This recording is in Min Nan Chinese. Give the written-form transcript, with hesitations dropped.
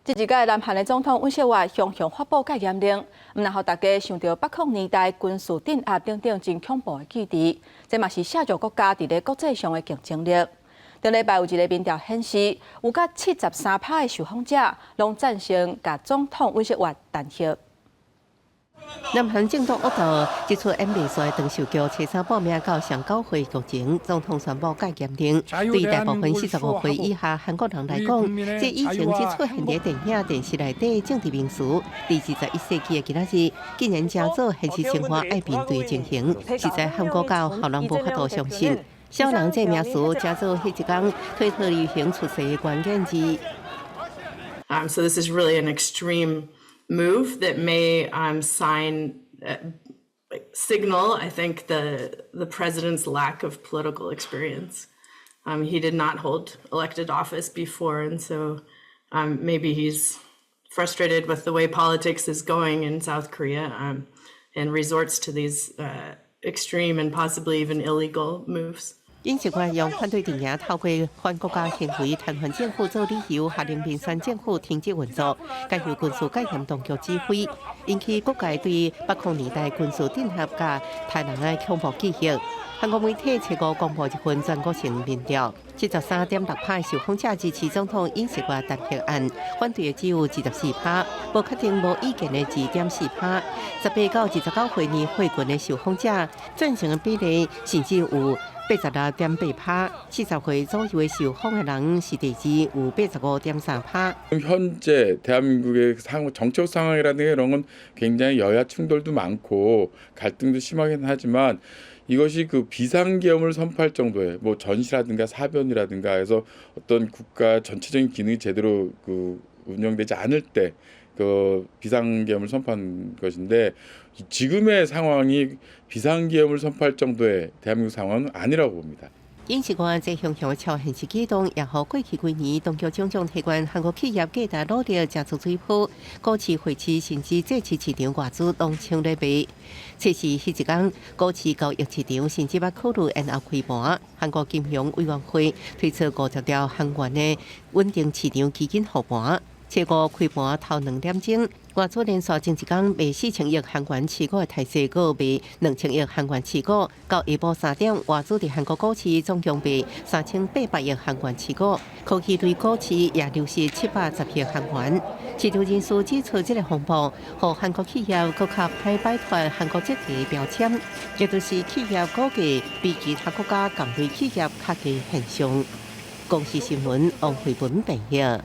這一屆南韓的總統尹錫悅雄雄發布戒嚴令，毋但予大家想著北控年代軍事鎮壓等等真恐怖的記憶，這嘛是錫造國家佇咧國際上的競爭力。頂禮拜有一个民調顯示，有甲73趴的受訪者攏贊成共總統尹錫悅彈劾。南韓政黨惡鬥，這齣演袂煞長壽劇，初三報名到上九歲劇情，總統宣布戒嚴令。對大部分45歲以下韓國人來講，這以前只出現佇電影、電視內底政治名詞。佇21世紀的今仔日，竟然成做現實生活愛面對的情形，實在韓國到予人無法度相信。小人這名詞，成做彼一工推特流行出世的關鍵字。 So this is really an extreme move that may signal, I think, the president's lack of political experience. He did not hold elected office before, and so maybe he's frustrated with the way politics is going in South Korea and resorts to these extreme and possibly even illegal moves. 尹錫悅用反對陣營透過反國家行為癱瘓政府做理由，下令民選政府停止運作，交由軍事戒嚴當局指揮，引起各界對北控年代軍事鎮壓佮殺人的恐怖記憶。韓國媒體初五公布一份全國性民調，73.6趴受訪者支持總統尹錫悅彈劾案，反對的只有24趴，無確定無意見的2.4趴。18到29歲年歲群的受訪者贊成的比例甚至有86.8趴，40歲左右的受訪的人是第二，有85.3趴。 현재 대한민국의 정책 상황이라든가 이런 건 굉장히 여야 충돌도 많고 갈등도 심하긴 하지만 이것이 그 비상계엄을 선포할 정도의 뭐 전시라든가 사변이라든가 해서 어떤 국가 전체적인 기능이 제대로 그 운영되지 않을 때 그 비상계엄을 선포한 것인데 지금의 상황이 비상계엄을 선포할 정도의 대한민국 상황은 아니라고 봅니다. 尹錫悅這雄雄超現實舉動，也予過去幾年當局種種提懸韓國企業繼續努力成做水泡，股市、匯市甚至債市市場外資攏搶咧賣。測試彼一工，股市交易市場甚至捌考慮延後開盤。韓國金融委員會推出50兆韓元的穩定市場基金護盤。初五開盤頭2點鐘，外資連續前一工賣4000億韓元持股的態勢，閣賣2000億韓元持股。到下晡3點，外資佇韓國股市總共賣3800億韓元持股，科技類股市也流失710億韓元。市場人士指出，這个風暴予韓國企業閣較歹擺脫韓國這個標籤，也就是企業股價比其他國家同類企業較低現象。公視新聞王慧文編譯。